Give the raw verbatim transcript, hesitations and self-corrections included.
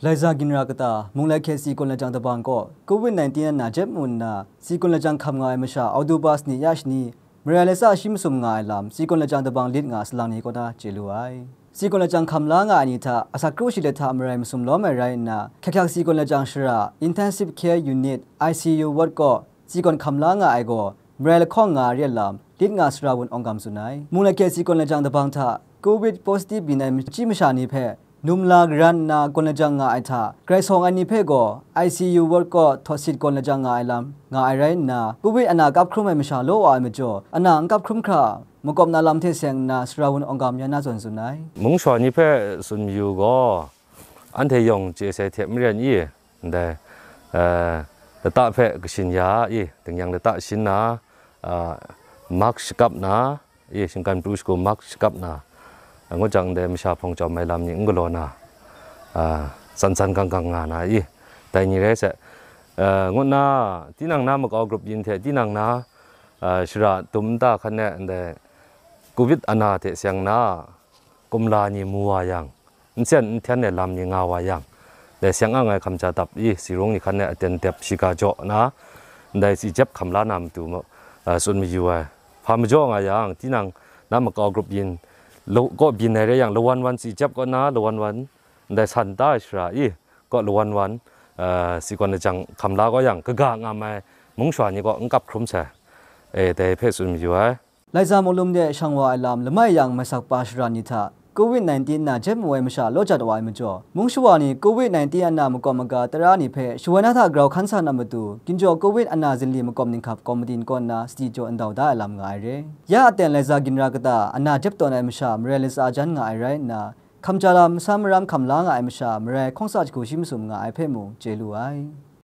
Laiza ginra kata, Mungla hkye si kawn lajang dabang kaw, covid nineteen ana jep mu nna, si kawn lajang hkam nga ai masha, October sanit ya shani, Marai latsa shi masum nga ai lam, si kawn lajang dabang lit nga salang ni kaw na chye lu ai. Si kawn lajang hkam la nga ai ni hta, asak kru shi let hta marai masum lawm ai rai nna, hkyak hkyak si kawn lajang shara, Intensive Care Unit, I C U ward kaw, si kawn hkam la nga ai gaw, marai lahkawng nga re lam, lit nga sara wun awng gam tsun ai. Mungla hkye si kawn lajang dabang hta, covid positive byin ai machyi masha ni hpe, numla garan nna kawn lajang nga ai hta, grai sawng ai ni hpe gaw, I C U ward kaw htawt sit kawn lajang nga ai lam, nga ai rai nna, covid ana kap hkrum ai masha law wa ai majaw, ana n kap hkrum hkra, makawp na lam hte seng nna sara wun awng gam ya na zawn tsun ai. Mung shawa ni hpe tsun mayu gaw, anhte yawng chye sai hte maren i, ndai, eh, lata hpe kashin ya i, dingyang lata shin na, ah, mak shakap na, i, shinggan pru shagu mak shakap na, ngut jang ndai masha hpawng chyawm ai lam ni n galaw na, ah, tsan tsan gang gang nga na i, dai ni rai sai, eh, ngut na, tinang na makau grup yin hte tinang na, ah, shara dum nta hkan e ndai covid ana hte seng na, kumla ni mu wa yang, n sen n hten ai lam ni nga wa yang, dai seng ang ai hkamja dap i, si rung ni hkan e aten dep shiga jaw na, ndai si jep hkam la na matu ma-, a, tsun mayu ai. Hpa majaw nga yang, tinang na makau grup yin, lo-, kaw byin ai rai yang, lawan wan si jep kaw na, lawan wan, ndai san ta ai shara i, kaw lawan wan, a, si kawn lajang hkam la kaw yang, kaga ngam ai mung shawa ni kaw n kap hkrum sai, e, dai hpe tsun mayu ai. Laiza mung lum de shang wa ai lam lamai yang masak pa shara ni hta, covid nineteen na jep mu ai masha law jat wa ai majaw, mung shawa ni covid nineteen ana makawp maga tara ni hpe shawai na hta grau hkan sa na matu, ginjaw covid ana zinli makawp ninghkap kawmitin kaw nna sadi jaw ndau da ai lam nga ai re. Ya aten Laiza ginra kata ana jep tawn ai masha marai latsa jan nga ai rai nna, hkamja lam masam maram hkam la nga ai masha marai hkawng sa jahku shi masum nga ai hpe mung chye lu ai.